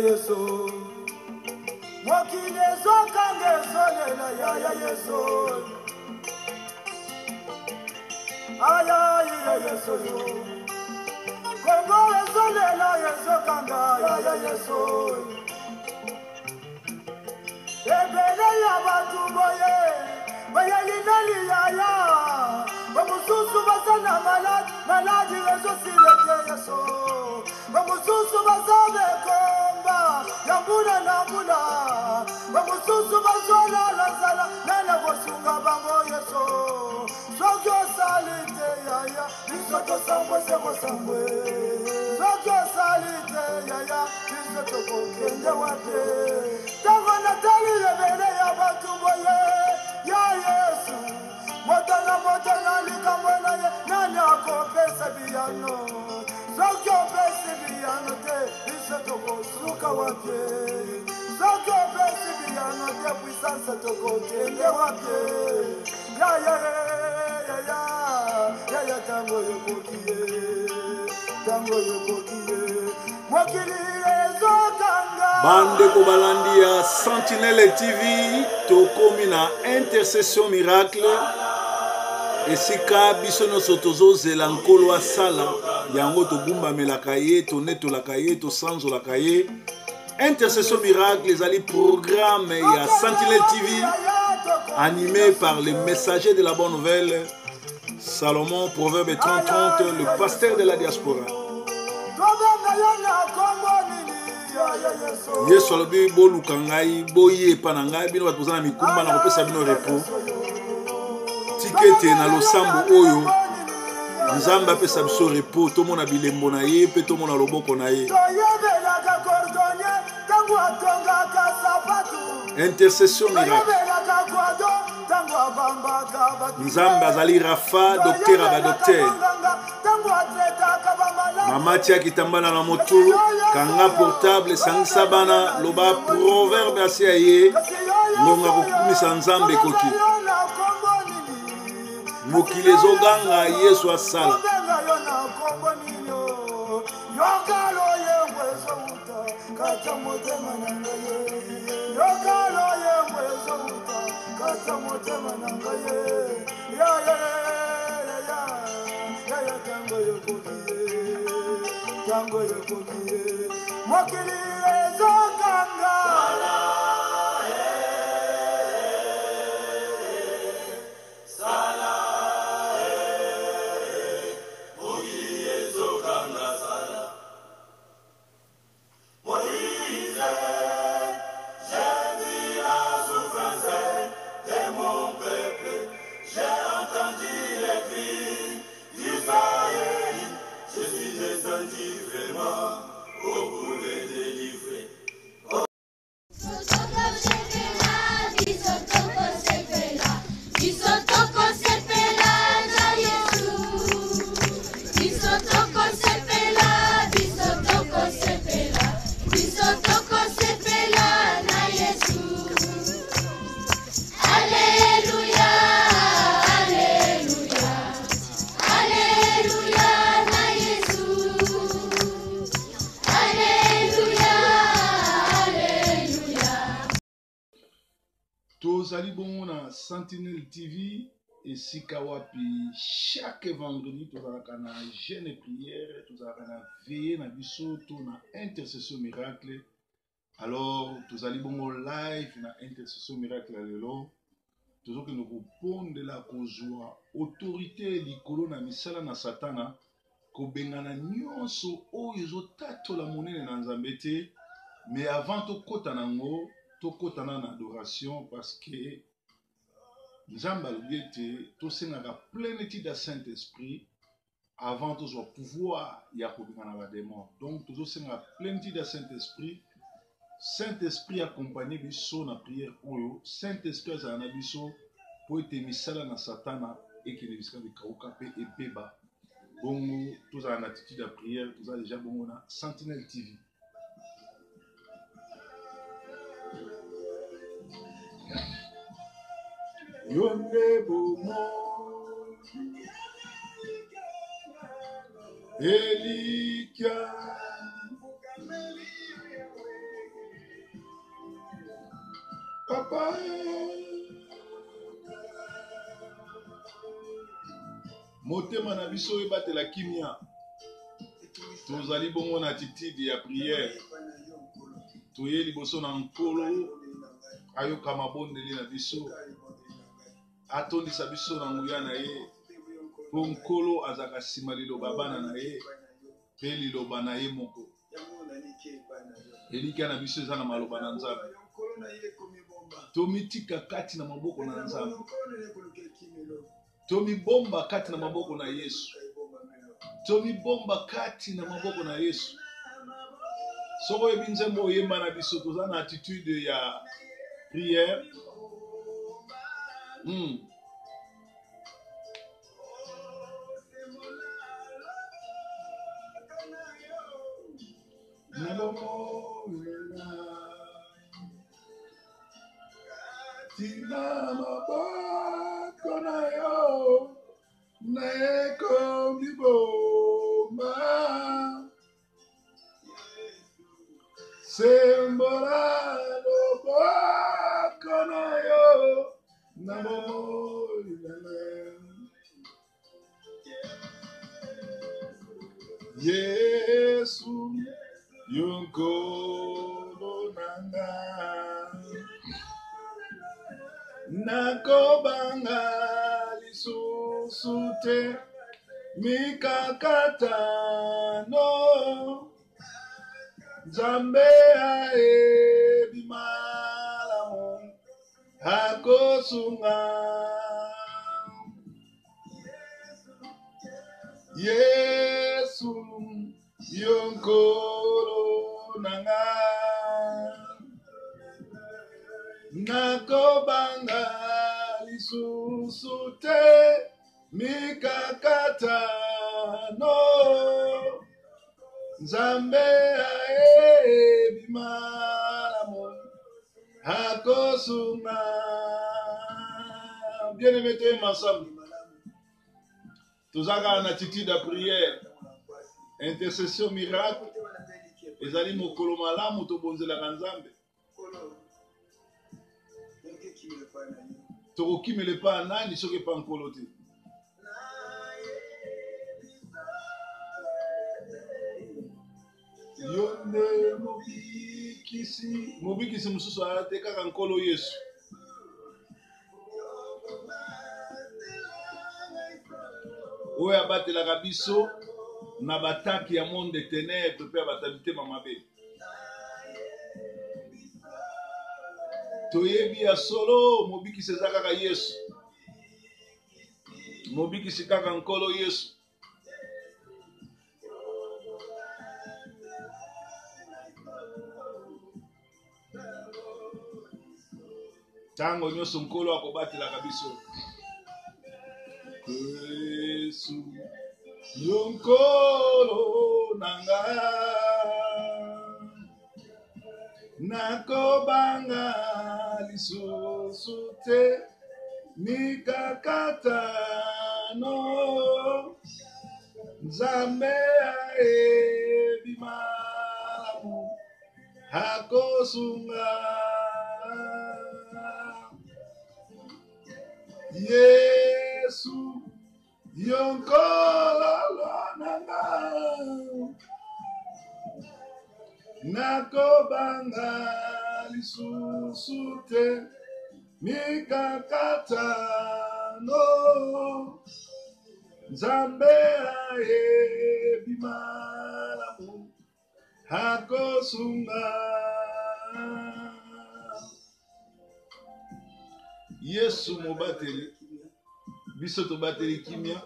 Yesu. Mokili ezokanga ezolela yaya Yesu. Ayayi ya Yesu yo. Kongo ezolela ezokanga yaya Yesu. Ebele ya bato boye bayeli na liyaya, bamosusu baza na maladi, maladi ezosila te Yesu. Bamosusu baza bekomba ya mbula na mbula, bamosusu bazolala nzala, nani akosunga bango Yesu? Soki osali te yaya, biso tosambwe se kosambwe. Soki osali te yaya, biso tokokende wapi? Ntango natali ebele ya bato boye ya Yesu, moto na moto na likambo na ye, nani akopesa biyano? Soki opesi biyano te, biso tokosuka wapi? Soki opesi biyano te, puissance tokokende wapi? Ya ya ya ya ya ya, tango ekoki ye, tango ekoki ye, mokili ezokanga. Bandeko balandi ya Sentinelle TV, tokomi na Intercession Miracle, esika biso nyonso tozozela Nkolo asala yango. Togumbamelaka ye, tonetolaka ye, tosanzolaka ye. Intercession Miracle ezali programme ya Sentinelle TV animé par les messagers de la bonne nouvelle Salomon, Proverbe 30-30, le pasteur de la diaspora. Yesu alobi boluka ngai, boye epa na ngai, bino bato boza na mikumba, na kopesa bino repos. Tika ete na losambo oyo Nzambe apesa biso repos, tomona bilembo na ye mpe tomona loboko na ye. Intercession miracle. Nzambe azali Rafa, docteur ya badocteur. Mama tia kitambala na motu, kanga portable, sangisa bana, loba proverbe asi ya ye, ngonga kokumisa Nzambe ekoki. Mokili ezoganga, Yesu asala. Tango ekoki ye, mokili ezokanga. Tozali bongo na Sentinelle TV, esika wapi chaque vendredi tozalaka na jeûne prière, tozalaka na veillée na biso to na intercession miracle. Alors tozali bongo live na intercession miracle ya lelo, tozokende kopondela kozwa autorité likolo na misala na Satana, kobengana nyonso oyo ezotatola monene na Nzambe te. Mais avant tokota nango, tokota na adoration, parce que Nzambe alobi ete tosengaka plénitude ya Saint-Esprit avant tozwa pouvoir ya kobengana ba démons. Donc tozosenga plénitude ya Saint-Esprit. Saint-Esprit accompagne biso na prière oyo. Saint-Esprit azala na biso po ete misala na Satana ekende bisika bikauka pe ebeba. Bongo tozala na attitude ya prière, toza déjà bongo na Sentinelle TV. Yo nde bomoi, elikya. Papa. Motema na biso ebatela kimia. Tozali bongo na attitude ya prière. Toye liboso na Nkolo ayoka mabondeli na biso, atondisa biso na nguya na ye, mpo Nkolo azalaka nsima liloba bana na ye mpe liloba na ye moko. Elikya na biso eza na maloba na Nzambe. Tomitika kati na maboko na Nzambe. Tomibomba kati na maboko na Yesu. Tomibomba kati na maboko na Yesu. Soki oyebi nzembo oyemba na biso, toza na attitude ya prière. Na bomoi na Tina maboko na yo nayekomi boma sembola loboko na yo na bomoi na ngai. Yesu yo nkolo na nga nakobanga lisusu te mikakatano Nzambe ayebi malamu akosunga Yesu yo nkolo na nga nakobanga lisusu te mikakatano Nzambe ayebi malamu akosunga. Bien aimé, toyemba ensemble. Toza kaka na attitude ya prière, intercession miracle. Ezali mokolo malamu tobonzelaka Nzambe. Tokokimela epai ya nani soki epai Nkolo te? Yo nde mobikisi, mobikisi mosusu aya te kaka Nkolo Yesu. Oyo abatelaka biso na bataki ya monde tenebre mpe ya bato ya mitema mabe. Toyebi ya solo mobikisi eza kaka Yesu, mobikisi kaka Nkolo Yesu. Ntango nyonso Nkolo akobatelaka biso. Yesu yo Nkolo na nga nakobanga lisusu te mikakatano Nzambe ayebi malamu akosunga. Yesu yo Nkolo na nga nakobanga lisusu te mikakatano Nzambe ayebi malamu akosunga. Yesu mobateli biso, tobateli kimia.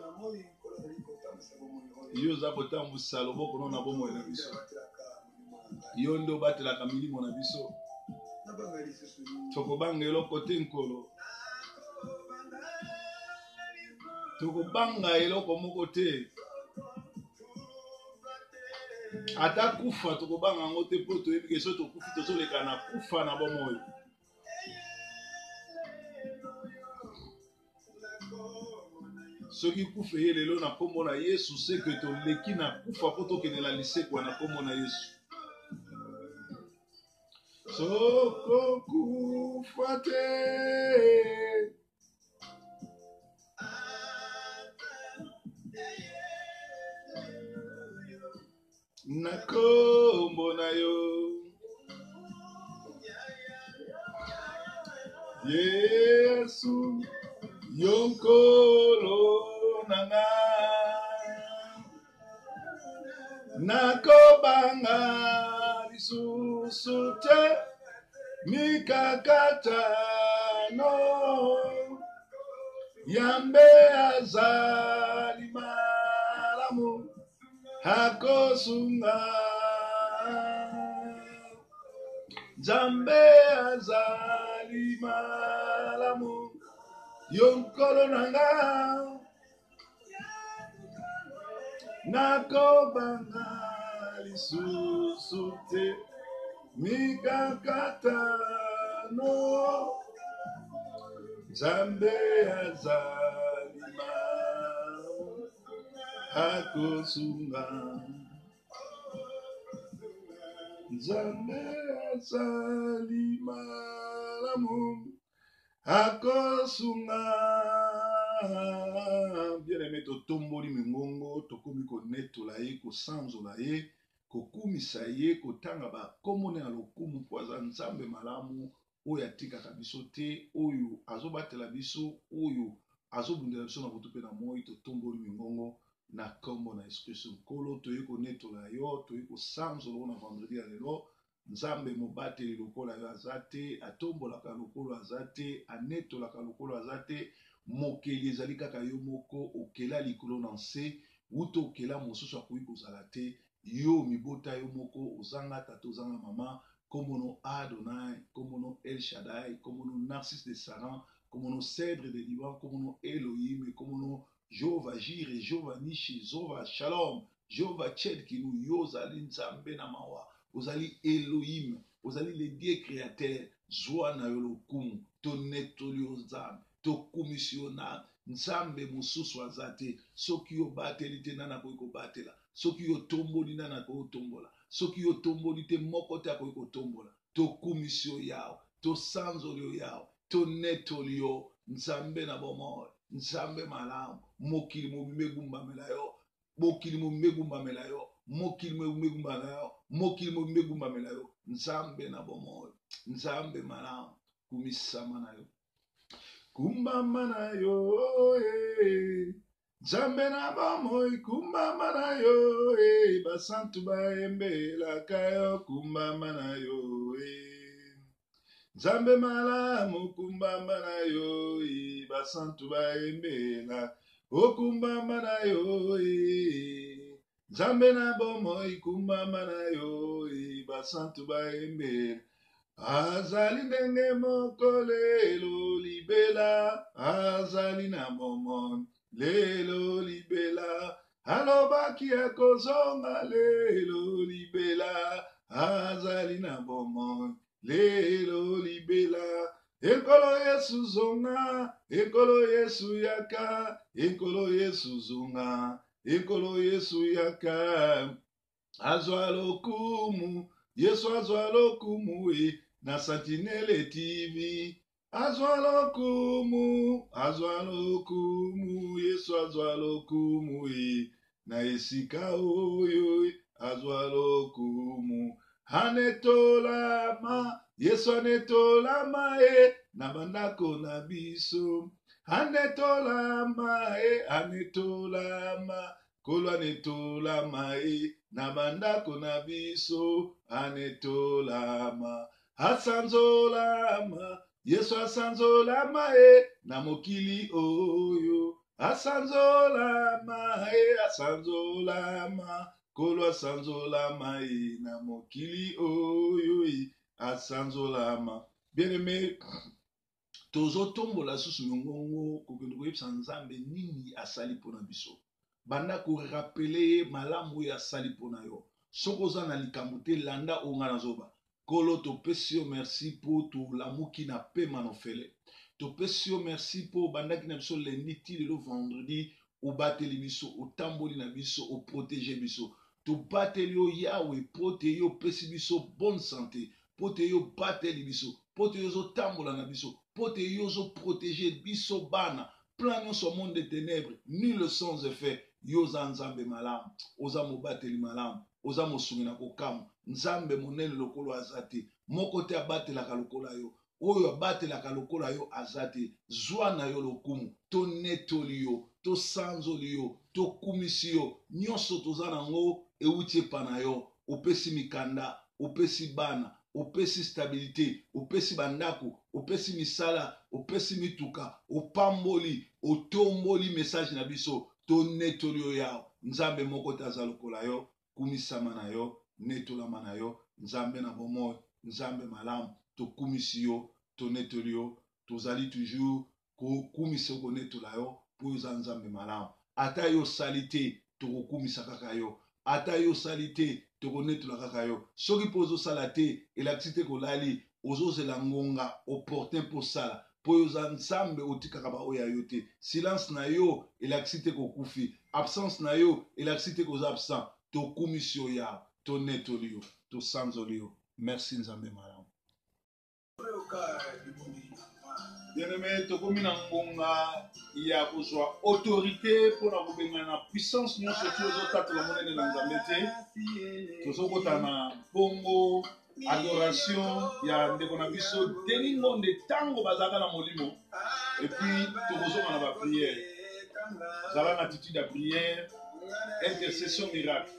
Yo oza kotambwisa loboko no na bomoi na biso. Yo nde obatelaka milimo na biso. Tokobanga eloko te, Nkolo. Tokobanga eloko moko te, ata kufa tokobanga yango te, mpo toyebi ke soki tokufi tozoleka na kufa na bomoi. Soki kufa eye lelo na nkombo na Yesu, seke toleki na kufa mpo tokende na lisekwa na nkombo na Yesu. Sokokufa te. Na kombo na yo. Yesu, yo nkolo na nga. Nakobanga lisusu te mikakatano. Yambe azali malamu akosunga. Nzambe azali malamu yo nkolo na nga. Nakobanga lisusu te mikakatano. Nzambe azali malamu akosunga. Nzambe azali malamu akosunga. Bien aimé, totomboli mingongo, tokomi konetola ye, kosanzola ye, kokumisa ye, kotanga bakombo na ya lokumu, mpo aza Nzambe malamu oyo atikaka biso te, oyo azobatela biso, oyo azobundela biso na butu mpe na moi. Totomboli mingongo na kombo na Yesu Kristo Nkolo, toye konetola yo, toye kosanzola yo na vendredi ya lelo. Nzambe mobateli lokola yo aza te, atombolaka lokola aza te, anetolaka lokola aza te. Mokeli ezali kaka yo moko, okela likolo na nse, wuta okela mosusu akoki kozala te. Yo mibota yo moko, ozanga tata, ozanga mama. Kombo no Adonai, kombo no El Shaddai, kombo no Narcisse de Saran, kombo no Cèdre de Liban, kombo no Elohim, kombo no Jehovah Jireh, Jehovah Nishi, Jehovah Shalom, Jehovah Tchedkinu. Yo ozali Nzambe na mawa, ozali Elohim, ozali le Dieu créateur. Zwa na yo lokumu, tonetoli yo Nzambe, tokumisi yo na Nzambe mosusu aza te. Soki yo bateli te, nani akoki kobatela? Soki yo tomboli, nani akoki kotombola? Soki yo tomboli te, moko te akoki kotombola. Tokumisi yo Yawe, tosanzoli yo Yawe, tonetoli yo Nzambe na bomoi, Nzambe malamu. Mokili mobimba egumbamela yo, mokili mobimba egumbamela yo, mokili mobimba egumbamela yo, mokili mobimba egumbamela yo. Nzambe na bomoi, Nzambe malamu, kumisama na yo, kumbama na yo, eh. Nzambe na bomoi, kumbama na yo, eh. Basantu bayembelaka yo, kumbama na yo, eh. Nzambe malamu, kumbama na yo, eh. Basantu bayembela, okumbama na yo, eh. Nzambe na bomoi, kumbama na yo, eh. Basantu bayembela. Azali ndenge moko lelo libela, azali na bomoi lelo libela, alobaki akozonga lelo libela, azali na bomoi lelo libela. Ekolo Yesu zonga, ekolo Yesu yaka, ekolo Yesu zonga, ekolo Yesu yaka. Azwa lokumu, Yesu azwa lokumu e, na Sentinelle TV. Azwa lokumu, azwa lokumu, Yesu azwa lokumu e, na esika oyo e, azwa lokumu. Anetolama, Yesu anetolama e, na bandako na biso. Anetolama e, anetolama, Nkolo anetolama e, na bandako na biso. Anetolama, asanzolama, Yesu asanzolama e, na mokili oyo. Asanzolama e, asanzolama, Nkolo asanzolama e, na mokili oyo e, asanzolama. Bien-aimé, tozotombola susu mongongo kokende koyebisa Nzambe nini asali mpona biso. Banda korapele ye malamu oyo asali mpona yo. Soki oza na likambo te, landa oyo nga nazoba. Nkolo, topesi yo merci mpo tolamuki na pema nofele. Topesi yo merci mpo obandaki na biso lundi ti lelo vendredi, obateli biso, otamboli na biso, oprotege biso. Tobateli yo Yawe mpo te yo opesi biso bonne santé. mpo te yo obateli biso, mpo te yo ozotambola na biso, mpo te yo ozoprotege biso bana. Plan nyonso ya monde de ténèbres, nul sans effet. Yo oza Nzambe malamu, oza mobateli malamu, oza mosungi na kokamwa. Nzambe monene lokolo aza te, moko te abatelaka lokola yo. Oyo abatelaka lokola yo aza te. Zwa na yo lokumu. Tonetoli yo, tosanzoli yo, tokumisi yo. Nyonso toza na yango ewuti epa na yo. Opesi mikanda, opesi bana, opesi stabilite, opesi bandako, opesi misala, opesi mituka, opamboli, otomboli message na biso. Tonetoli yo Yawe. Nzambe moko te aza lokola yo. Kumisama na yo, netolama na yo, Nzambe na bomoi, Nzambe malamu, tokumisi yo, tonetoli yo, tozali toujours kokumisa yo, konetola yo, mpo yo oza Nzambe malamu. Ata yo osali te, tokokumisa kaka yo. Ata yo osali te, tokonetola kaka yo. Soki mpo ozosala te, elakisi te kolali, ozozela ngonga opportun mpo osala, mpo yo oza Nzambe, otikaka baoyo ya yo te. Silence na yo elakisi te kokufi, absence na yo elakisi te koza absent. Tokumisi yo Yawe, tonetoli yo, tosanzoli yo. Merci Nzambe malamu. Bien-aimé, tokomi na ngonga ya kozwa autorité mpo na kobengana na puissance nyonso ti ozotatola monene na Nzambe te. Tozokota na bongo adoration ya ndeko na biso Denis Ngonde ntango bazalaka na molimo, et puis tokozonga na ba prière. Zala na attitude ya prière, intercession miracle.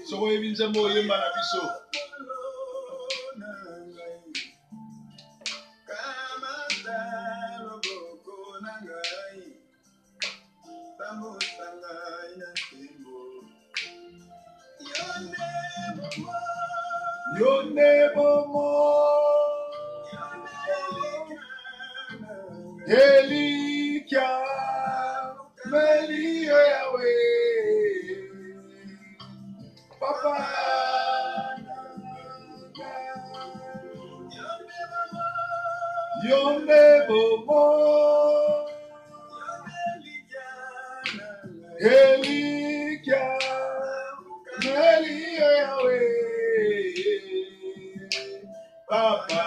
Soki oyebi nzembo oyemba na biso. Yo nde bomo elikya meli yo Yawe papa. Yo nde bomo elikya meli yo Yawe papa.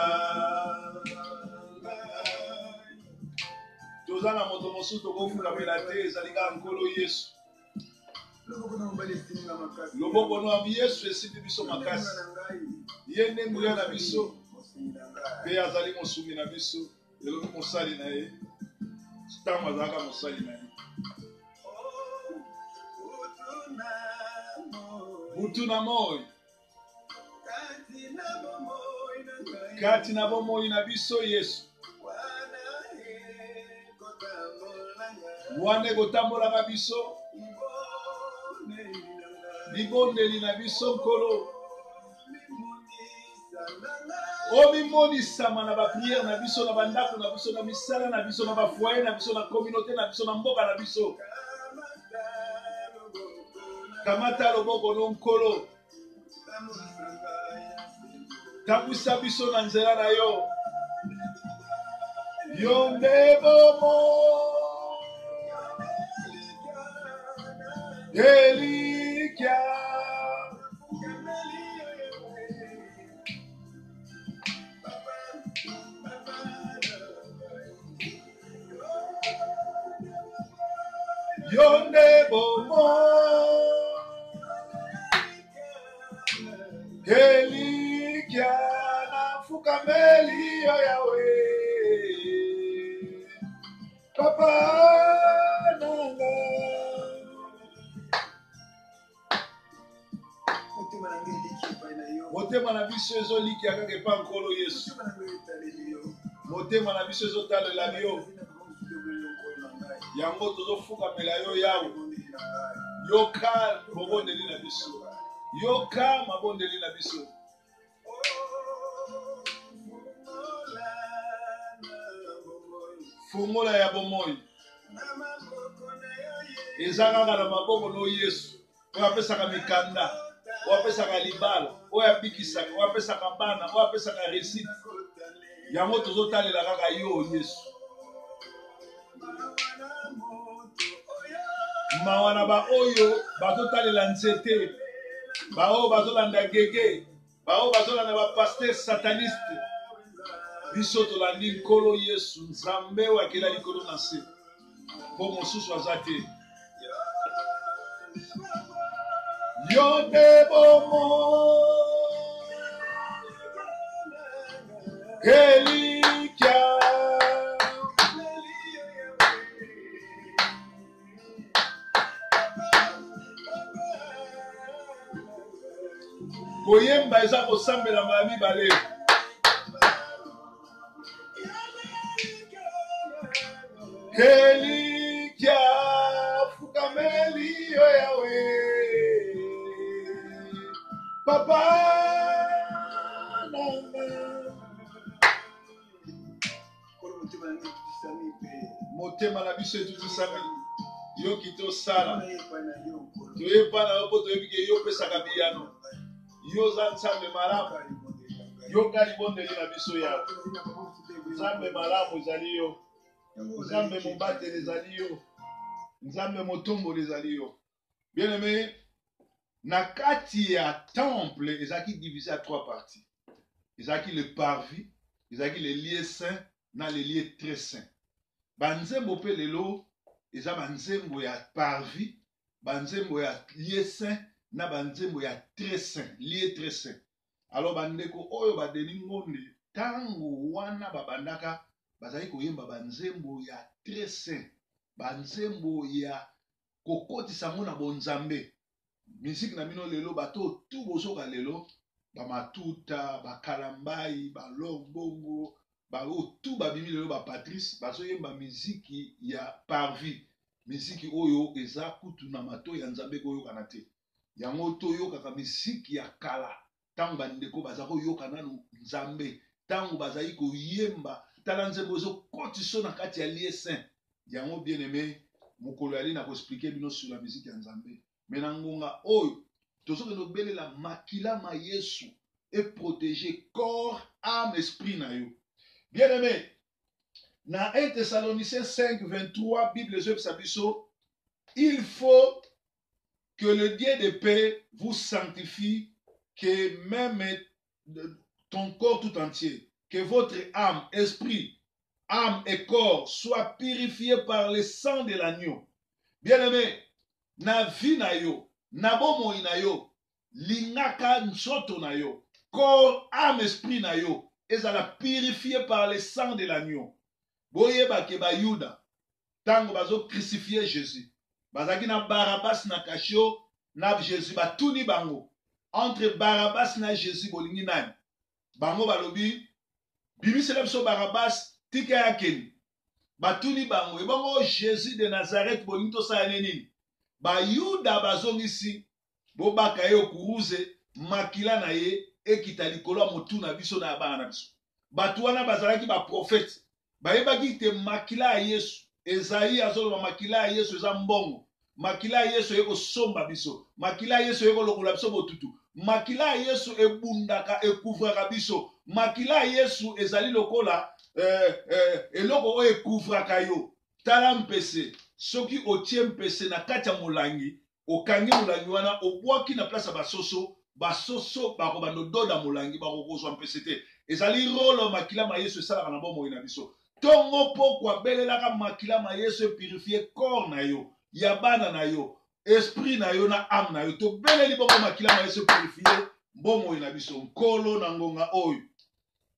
Toza na moto mosusu tokofukamela te, ezali kaka Nkolo Yesu. Loboko na Yesu esimbi biso makasi. Ye nde nguya na biso mpe azali mosungi na biso, elobi mosali na ye ntango azalaka mosali na ye. Butu na moi kati na bomoi na biso Yesu, wana ekotambolaka biso libondeli na biso Nkolo, omimonisama na bapriere na biso, na bandako na biso, na misala na biso, na bafoye na biso, na communauté na biso, na mboka na biso. Kamata loboko no Nkolo, tambwisa biso na nzela na yo. Yo nde bomo elikya yo nde bomo elikya nafukameli yo Yawe papa nanga. Motema na biso ezolikia kaka epa Nkolo Yesu. Motema na biso ezotalela yo. Yango tozofukamela yo Yawe. Yoka mabondeli na biso. Yoka mabondeli na biso. Fungola ya bomoi eza kaka na maboko no Yesu, oyo apesaka mikanda, oyo apesaka libala, oyo abikisaka, oyo apesaka bana, oyo apesaka réussite. Yango tozotalela kaka yo Yesu. Mawa na baoyo bazotalela nzete, baoyo bazolanda gege, baoyo bazolanda bapaster sataniste. Biso tolandi Nkolo Yesu, Nzambe oyo akela likolo na nse, mpo mosusu aza te. Yo nde bomoi elikya koyemba eza kosambela mbala mibale. Elikya fukameli yo Yawe papa nanga. Motema na biso etutisami, yoki tosala toyeba na yo, mpo toyebi ke yo opesaka biyano. Yo oza Nzambe malamu, yoka libondeli na biso Yawe. Nzambe malamu ezali yo, Nzambe mobateli ezali yo, Nzambe motomboli ezali yo. Bien aimé, na kati ya temple ezalaki divisé à trois parties. Ezalaki le parvis, ezalaki le lieu saint na le lieu très saint. Banzembo mpe lelo eza banzembo ya parvis, banzembo ya lieu saint na banzembo ya très saint, lieu très saint. Alors bandeko oyo ba Denis Ngonde tango wana babandaka bazalaki koyemba banzembo ya très saint, banzembo ya kokotisa yango na bonzambe. Musique na bino lelo bato oyo tout bozoka lelo ba Matuta, ba Kalambayi, ba L'or Mbongo, ba oyo tout babimi lelo ba Patrice bazoyemba miziki ya parvis, miziki oyo eza kutu na matoyi ya Nzambe ekoyokana te. Yango toyokaka miziki ya kala ntango bandeko baza koyoka nanu Nzambe, ntango bazali koyemba, tala nzembo ezokotiso na kati ya lieu saint. Yango bien aimé, mokolo yali na koexplike bino sur la musique ya Nzambe. Mais na ngonga oyo tozokende kobelela makila ma Yesu e protéger corps, âme, esprit na yo. Bien aimé, na 1 Thessaloniciens 5 23 Bible ezoyebisa biso il faut que le Dieu de paix vous sanctifie, que même ton corps tout entier, que votre âme, esprit, âme et corps soient purifiés par le sang de l'agneau. Bien-aimé, na vie na yo, na bomoi na yo, lingaka nzoto na yo, corps, âme, esprit na yo, ezala purifié par le sang de l'agneau. Boyeba ke ba Yuda, ntango bazo crucifier Jésus, bazalaki na Barabbas na kasho na Jésus, batuni bango entre Barabbas na Jésus bolingi nani? Bango balobi bimisela biso Barabbas, tika ya kende. Batuni bango ebongo Jésus de Nazareth bolingi tosala ne nini? Bayuda bazongisi bobaka ye okuruze, makila na ye ekita likolo ya motu na biso na ya bana na biso. Bato wana bazalaki baprofete, bayebaki te makila ya Yesu. Ezayi azoloba makila ya Yesu eza mbongo, makila ya Yesu eye kosomba biso, makila ya Yesu eye kolongola biso botutu, makila ya Yesu ebundaka, ekuvraka biso, makila ya Yesu ezali lokola eloko oyo ekuvraka yo. Tala mpese, soki otie mpese na kati ya molangi, okangi molangi wana, obwaki na place ya basoso, basoso bakobanda ododa molangi, bakokozwa mpese te. Ezali role makila ma Yesu esalaka na bomoi na biso. Tongo pokwa belelaka makila ma Yesu epurifie corps na yo, ya bana na yo, esprit na yo na âme na yo. Tobeleli bongo makila ma Yesu epurifie bomoi na biso. Nkolo, na ngonga oyo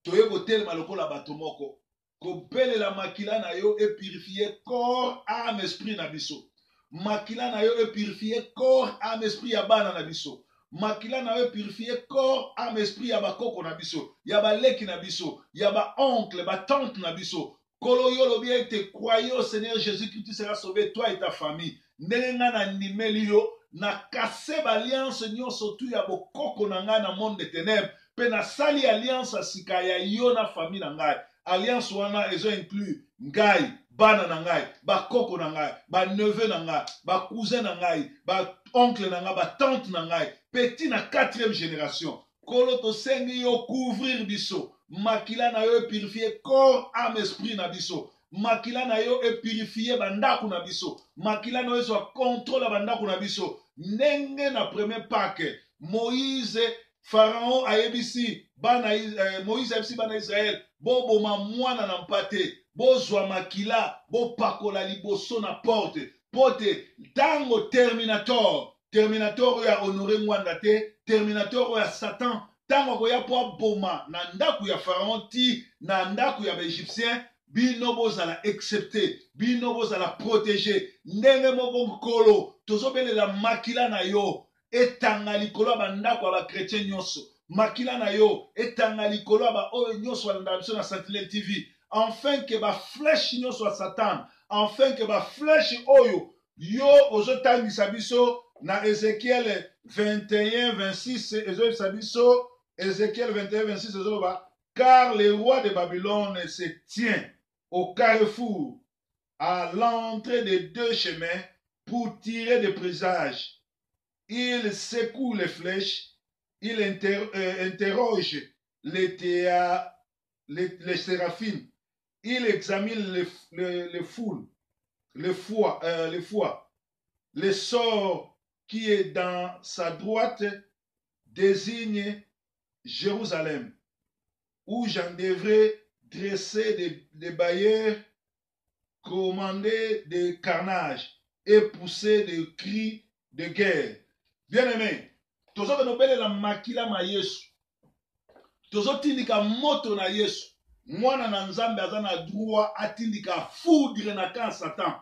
toye kotelema lokola bato moko, kobelela makila na yo epurifie corps, âme, esprit na biso. Makila na yo epurifie corps, âme, esprit ya bana na biso. Makila na yo epurifie corps, âme, esprit ya bakoko na biso, ya baleki na biso, ya ba oncle, ba tante na biso. Nkolo, yo olobi ete croyez au Seigneur Jésus-Christ, tu seras sauvé, toi et ta famille. Ndenge ngai nandimeli yo, na kase ba alliance nyonso tu ya bokoko na ngai na monde de ténèbres, mpe nasali alliance ya sika ya yo na famille na ngai. Alliance wana ezo inclure ngai, bana na ngai, bakoko na ngai, ba neveu na ngai, ba cousin na ngai, ba oncle na ngai, ba tante na ngai, mpe ti na 4e génération. Nkolo, tosengi yo couvrir biso, makila na yo epurifie corps, âme, esprit na biso. Makila na yo epurifie bandako na biso. Makila na yo ezwa contrôle ya bandako na biso. Ndenge na premier Pâques, Moïse Pharaon ayebisi bana eh, Moïse ayebisi bana Israël boboma mwana na mpate, bozwa makila bopakola liboso na porte mpo te ntango terminator terminator oyo ya Honore Ngwanda te, terminator oyo ya Satan ntango akoya mpo aboma na ndako ya Pharaon ti na ndako ya baegyptien, bino bozala excepte, bino bozala protege. Ndenge moko Nkolo, tozobelela makila na yo etanga likolo ya bandako ya bakretien nyonso, makila na yo etanga likolo ya baoyo nyonso balandaka biso na Sentinelle TV, enfin ke baflèche nyonso ya Satan, enfin ke baflèche oyo yo ozotangisa biso na Ezekiel 21 26, ezoyebisa biso Ezekiel 21 26 ezoloba: car le roi de Babylone se tient au carrefour à l'entrée des deux chemins pour tirer des présages. Il secoue les flèches, il interroge les, théa, les, les séraphines, il examine les, les, les foules, les foie, les foie. Le sort qui est dans sa droite désigne Jérusalem, où j'en devrais dresser des bailleurs, commander des carnages et pousser des cris de guerre. Bien-aimé, tozokende obelela makila ma Yesu, tozotindika moto na Yesu. Mwana na Nzambe aza na droit atindika foudre na camp Satan.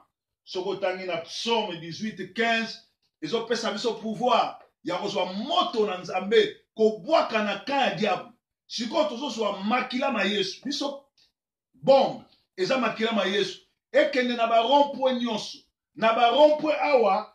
Soki otangi na Psaume 18 15, ezopesa biso pouvoir ya kozwa moto na Nzambe kobwaka na camp ya diable. Sikoyo tozozwa makila ma Yesu, biso bombe eza makila ma Yesu ekende na ba rond-point nyonso. Na ba rond-point awa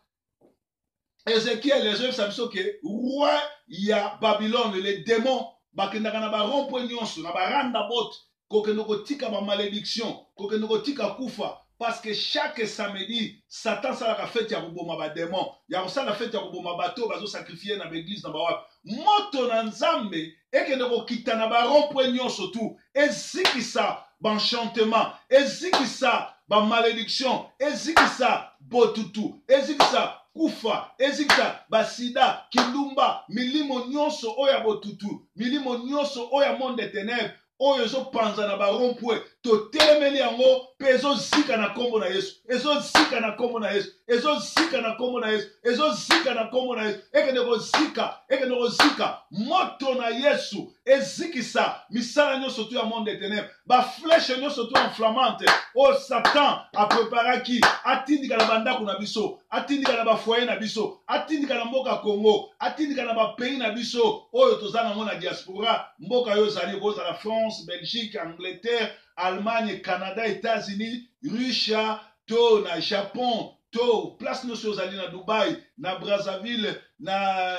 Ezekiel ezoyebisa biso ke roi ya Babylone, les démons bakendaka na ba rond-point nyonso, na ba roundabout, kokende kotika ba malédiction, kokende kotika kufa. Parce que chaque samedi Satan asalaka fete ya koboma ba démon, ya kosala fete ya koboma bato bazosakrifie na baeglise na bawapi. Moto na Nzambe ekende kokita na ba rond-point nyonso tu, ezikisa baenchantement, ezikisa bamalédiction, ezikisa botutu, ezikisa kufa, ezikisa basida, kindumba, milimo nyonso oyo ya botutu, milimo nyonso oyo ya monde de ténèbres oyo ezopanza na barond-point. Totelemeli yango mpe ezozika na nkombo na Yesu, ezozika na nkombo na Yesu, ezozika na nkombo na Yesu, ezozika na nkombo na Yesu. Ekende kozika, ekende kozika. Moto na Yesu ezikisa misala nyonso tu ya monde de ténèbres, baflèche nyonso tu enflammante oyo Satan apreparaki atindika na bandako na biso, atindika na bafoyer na biso, atindika na mboka Congo, atindika na bapays na biso oyo toza nango na diaspora. Mboka oyo ozali, kozala France, Belgique, Angleterre, Allemagne, Canada, États-Unis, Russia to na Japon to place nyonso ozali, na Dubai, na Brazzaville, na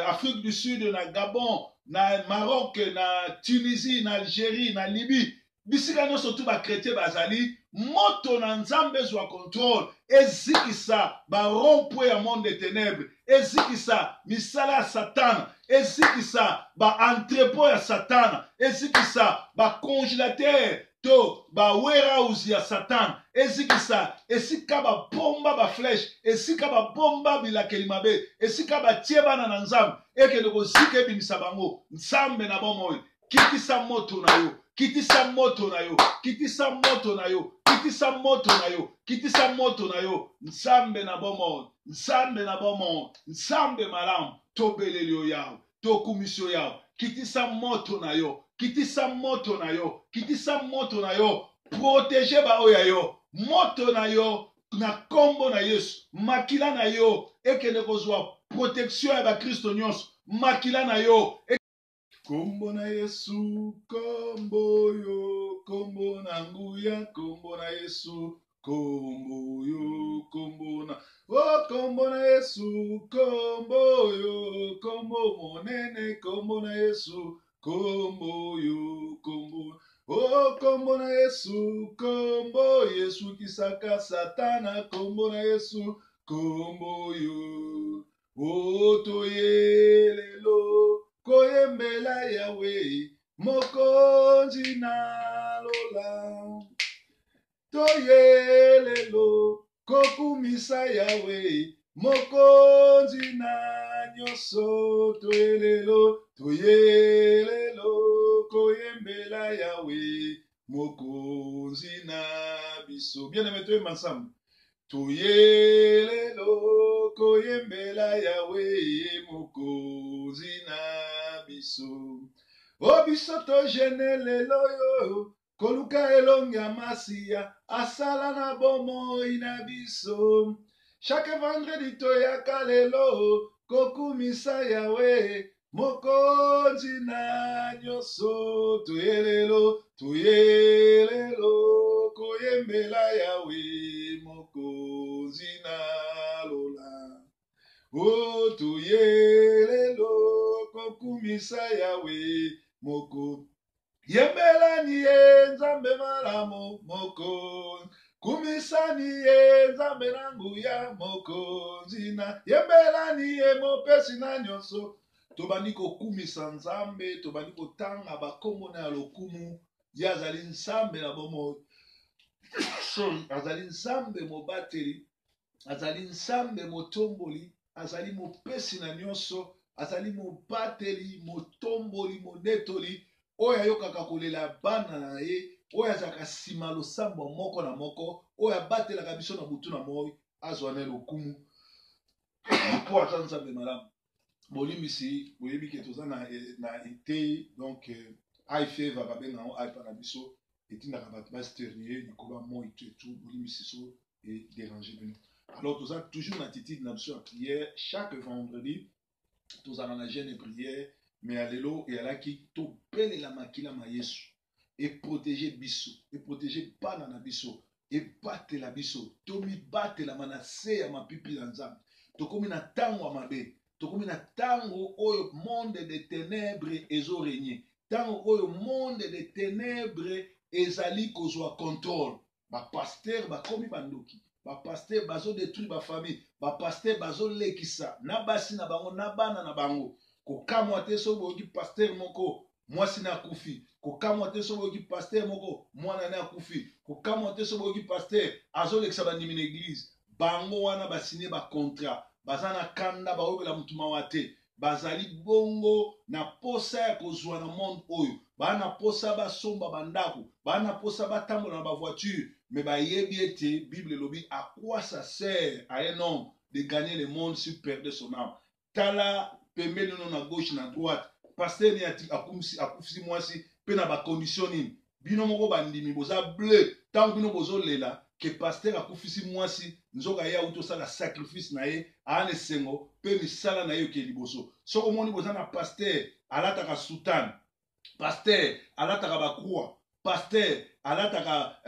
Afrique du Sud, na Gabon, na Maroc, na Tunisie, na Algérie, na Libye, bisika nyonso tu bakretien bazali, moto na Nzambe ezwa contrôle, ezikisa barond-point ya monde de ténèbres, ezikisa misala ya Satana, ezikisa baentrepôt ya Satana, ezikisa bacongélateur to ba warehouse ya Satan, ezikisa esika babomba baflèche, esika babomba bilakeli mabe, esika batie bana na Nzambe. Ekende kozika, ebimisa bango. Nzambe na bomoi, kitisa moto na yo, kitisa moto na yo, kitisa moto na yo, kitisa moto na yo, kitisa moto na yo. Nzambe na bomoi, Nzambe na bomoi, Nzambe malamu, tobeleli yo Yawe, tokumisi yo Yawe. Kitisa moto na yo, kitisa moto na yo, kitisa moto na yo, protege baoyo ya yo. Moto na yo na nkombo na Yesu, makila na yo ekende kozwa protection ya bakristo nyonso. Makila na yo, kombo na Yesu, kombo yo, kombo na nguya, kombo na Yesu, kombo yo, kombo na o, kombo na Yesu, kombo yo, kombo monene, kombo na Yesu, kombo yo, kombo o, kombo na Yesu, kombo Yesu kisaka Satana, kombo na Yesu, kombo yo. O toye lelo koyembela Yawe, mokonzi na lola. Toye lelo kokumisa Yawe, mokonzi na nyonso. Toye lelo, toye lelo koyembela Yawe, mokonzi na biso. Bien aimé, toyemba ensemble. Toye lelo koyembela Yawe, mokonzi na biso. O biso tojene lelo yo koluka elongi ya Masiya asala na bomoi na biso. Chaque vendredi toyaka lelo kokumisa Yawe, mokonzi na nyonso. Toye lelo, toye lelo koyembela Yawe, mokonzi na lola. O toye lelo kokumisa Yawe, moko yembelani ye Nzambe malamu, mokonzi. Kumisani ye Nzambe na nguya, mokonzi na yembelani ye mopesi na nyonso. Tobandi kokumisa Nzambe, tobandi kotanga bakombo na ya lokumu. Ye azali Nzambe na bomoi, azali Nzambe mobateli, azali Nzambe motomboli, azali mopesi na nyonso, azali mobateli, motomboli, monetoli, oyo ayokaka kolela ya bana na ye, oyo azalaka nsima losambo moko na moko, oyo abatelaka biso na butu na moi. Azwa na lokumu mpo aza Nzambe malamu. Bolimbisi, boyebi ke toza na eteyi, donc high fever babenga yango, hyper na biso etindaka bato basternie likolo ya moi tu etu. Bolimbisi so e déranger bino. Alors toza toujours na attitude na biso ya prière. Chaque vendredi tozalaka na jeûne et prière, mais ya lelo eyalaki tobelela makila ma Yesu eprotege biso, eprotege bana na biso, ebatela biso, tomibatelama na se ya mapipi na Nzambe. Tokomi na ntango ya mabe, tokomi na ntango oyo monde de ténèbres ezoregne, ntango oyo monde de ténèbres ezali kozwa contrôle. Bapasteur bakomi bandoki, bapasteur bazodetruire bafamille, bapasteur bazolekisa na basi na bango na bana na bango. Kokamwa te soki boyoki pasteur moko mwasi na akufi, kokamwa te soki boyoki pasteur moko mwana ne akufi, kokamwa te soki boyoki pasteur azolekisa bandimi na eglise. Bango wana basigne bacontrat, baza na kanda, baoyokela motu mawa te, bazali bongo na posa ya kozwa na monde oyo, baa na posa basomba bandako, baa na posa batambola na bavoiture, me bayebi ete Bible elobi: à quoi ça sert à un homme de gagner le monde si perdre son âme? Tala pembeni no, na gauche, na droite, pasteur nini akufisi mwasi mpe na bacondition nini? Bino moko bandimi boza bleu ntango bino bozolela ke pasteur akufisi mwasi, nzoka ye auti osala sacrifice na ye, aa na esengo mpe misala na ye oke liboso. Soki omoni boza na pasteur alataka soutane, pasteur alataka bacroix, pasteur alataka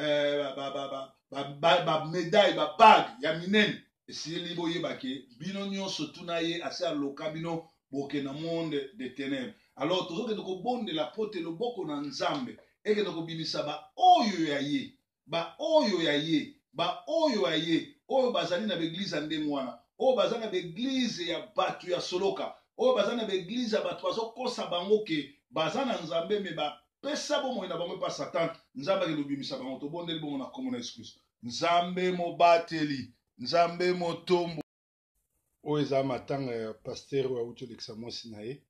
bamédaille, babague ya minene, esili boyeba ke bino nyonso tuna ye asi aloka bino, boke na monde de ténèbres. Alors tozokende kobondela po te loboko na Nzambe ekende kobimisa baoyo ya ye, baoyo ya ye, baoyo ya ye, oyo bazali na baeglize ya ndenge wana, oyo baza na baeglize ya bato ya soloka, oyo baza na baeglize ya bato bazokosa bango ke baza na Nzambe, me bapesa bomoi na bango epa Satan. Nzambe akende kobimisa bango. Tobondeli bongo na nkombo na Yesu Kristo. Nzambe mobateli, Nzambe motombo. Oyo eza matanga ya pasteur oyo awuti olekisa mwasi na ye.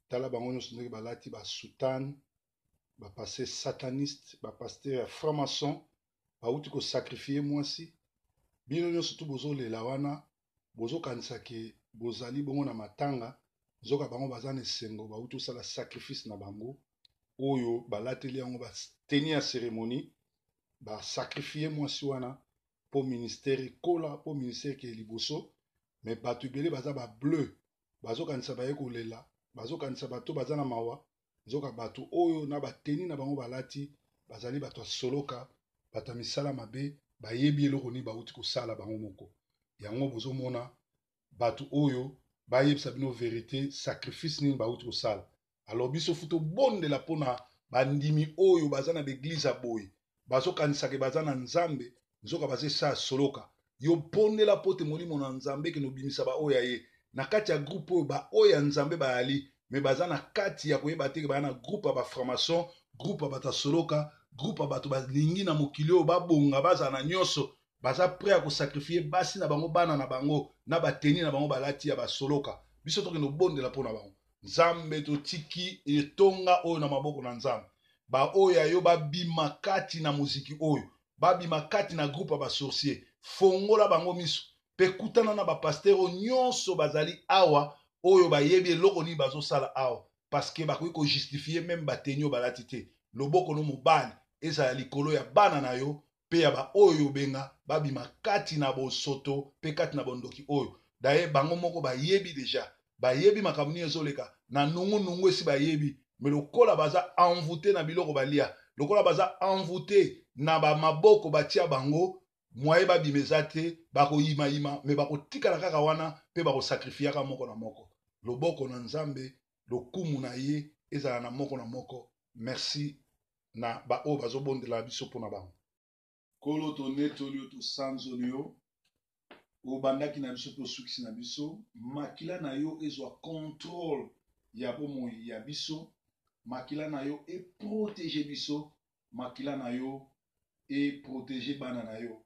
Tala bango nyonso ndenge balati basoutane, bapaster sataniste, bapaster ya franc-maçon, bawuti kosakrifie mwasi. Bino nyonso tu bozolela wana, bozokanisa ke bozali bongo na matanga, nzoka bango baza na esengo, bawuti kosala sacrifice na bango oyo balateli yango bateni ya cérémonie, basakrifie mwasi wana mpo ministère ekola, mpo ministère ekeye liboso. Me bato ebele baza bableu, bazokanisa baye kolela, bazokanisa bato baza na mawa, nzoka bato oyo na bateni na bango balati bazali bato ya soloka, bato ya misala mabe, bayebi eloko nini bauti kosala bango moko. Yango bozomona bato oyo bayebisa bino verité, sacrifice nini bauti kosala. Alors biso fu tobondela mpona bandimi oyo baza na baeglize ya boye, bazokanisaka baza na Nzambe, nzoka baza esa ya soloka. Yo bondela mpo te molimo na Nzambe ekende obimisa baoyo ya ye na kati ya groupe oyo. Baoyo ya Nzambe bayali, me baza na kati ya koyeba te ke baya na groupe ya bafranc-maçon, groupe ya bato ya soloka. Groupe ya bato balingi na mokili oyo babonga, bazala na nyonso, baza prêt ya kosacrifier basi na bango, bana na bango, na bateni na bango balati ya basoloka. Biso tokende kobondela mpo na bango. Nzambe, totiki etonga oyo na maboko na Nzambe. Baoyo ya yo babima kati na moziki oyo, babima kati na groupe ya basorcier, fongola bango miso mpe kutana na bapasteur oyo nyonso bazali awa, oyo bayebi eloko nini bazosala awa, parce que bakoki kojustifie meme bateni oyo balati te. Loboko no mobali ezala likolo ya bana na yo mpe ya baoyo obenga, babima kati na bosoto mpe kati na bondoki oyo. Daye bango moko bayebi deja, bayebi makambo nini ezoleka na nungunungu, esi bayebi. Me lokola baza envoûté na biloko balia, lokola baza envoûté na bamaboko batia bango, mwaye babima eza te. Bakoyimayima, me bakotikala kaka wana mpe bakosacrifiaka moko na moko. Loboko na Nzambe, lokumu na ye ezala na moko na moko. Merci na baoyo bazobondela biso mpo na bango. Nkolo, tonetoli yo, tosanzoli yo. Obandaki na biso mpe osukisi na biso. Makila na yo ezwa contrôle ya bomoi ya biso. Makila na yo eprotege biso. Makila na yo eprotege bana na yo.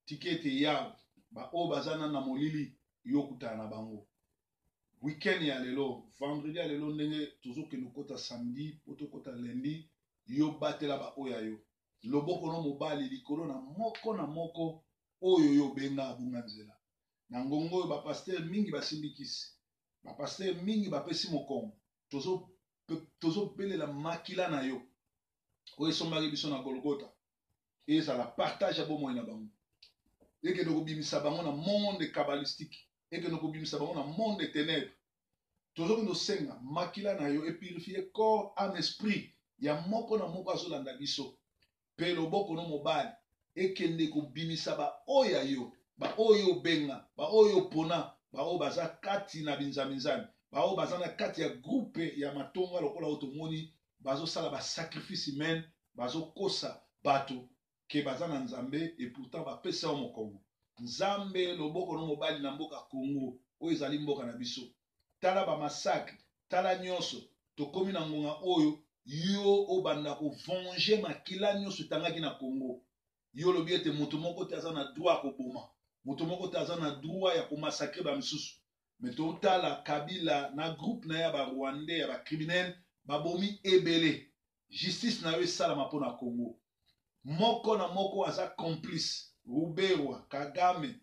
Tika ete Yawe, baoyo baza nanu na molili, yo okutana na bango. Weekend ya lelo, vendredi ya lelo, ndenge tozokende kokota samedi mpo tokota lundi, yo batela baoyo ya yo. Loboko no mobali likolo na moko na moko oyo yo obenga abunga nzela. Na ngongo oyo bapasteur mingi basimbi kisi, bapasteur mingi bapesi mokongo, tozobelela makila na yo oyo esombaki biso na Golgota ezala partage ya bomoi na bango, ekende kobimisa bango na monde kabbalistique, ekende kobimisa bango na monde ténèbre. Tozokende osenga makila na yo epurifie corps, âme, esprit ya moko na moko azolanda biso, mpe loboko no mobali ekende kobimisa baoyo ya yo, baoyo obenga, baoyo opona, baoyo baza kati na binzambi-nzambi, baoyo baza na kati ya groupe ya matonga lokola oyo tomoni bazosala basacrifice humaine, bazokosa bato ke baza na Nzambe, et pourtant bapesa yo mokongo. Nzambe, loboko no mobali na mboka Congo oyo ezali mboka na biso. Tala bamassacre, tala nyonso. Tokomi na ngonga oyo yo obanda kovenger makila nyonso etangaki na Congo. Yo olobi ete moto moko te aza na droit ya koboma moto moko te, aza na droit ya komassacre bamisusu. Me totala Kabila na groupe na ye ya barwandais, ya bacriminel, babomi ebele. Justice na yo esalama mpo na Congo. Moko na moko aza complice, Ruberwa, Kagame,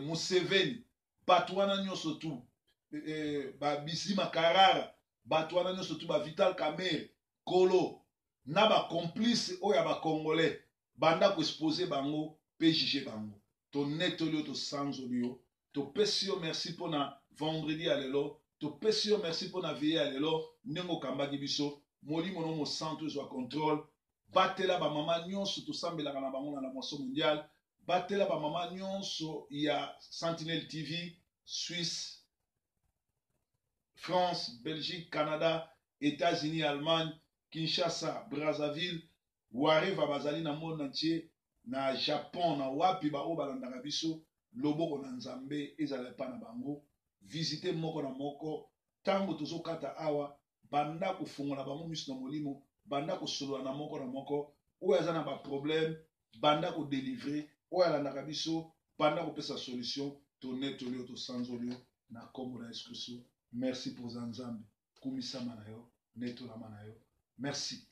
Museveni, bato wana nyonso tu, babisima Karara, bato wana nyonso tu, bavital Kamerhe, Kolo na bacomplice oyo ya bacongolais, banda koexpose bango mpe juge bango. Tonetoli yo, tosanzoli yo, topesi yo merci mpona vendredi ya lelo, topesi yo merci mpona veille ya lelo, ndenge okambaki biso. Molimo no mosantu ezwa contrôle. Batela bamama nyonso tosambelaka na bango na la Moisson Mondiale. Batela bamama nyonso ya Sentinelle TV, Suisse, France, Belgique, Canada, États-Unis, Allemagne, Kinshasa, Brazzaville, wareva bazali na monde entier, na Japon, na wapi, baoyo balandaka biso. Loboko na Nzambe ezala epa na bango. Visite moko na moko ntango tozokata awa, banda kofongola bango miso na molimo, banda kosolola na moko na moko oyo aza na baproblème, banda kodelivre oyo alandaka biso, banda kopesa solution. Tonetoli yo, tosanzoli yo na nkombo na Yesu Kristu. Merci mpoza Nzambe, kumisama na yo, netolama na yo. Merci.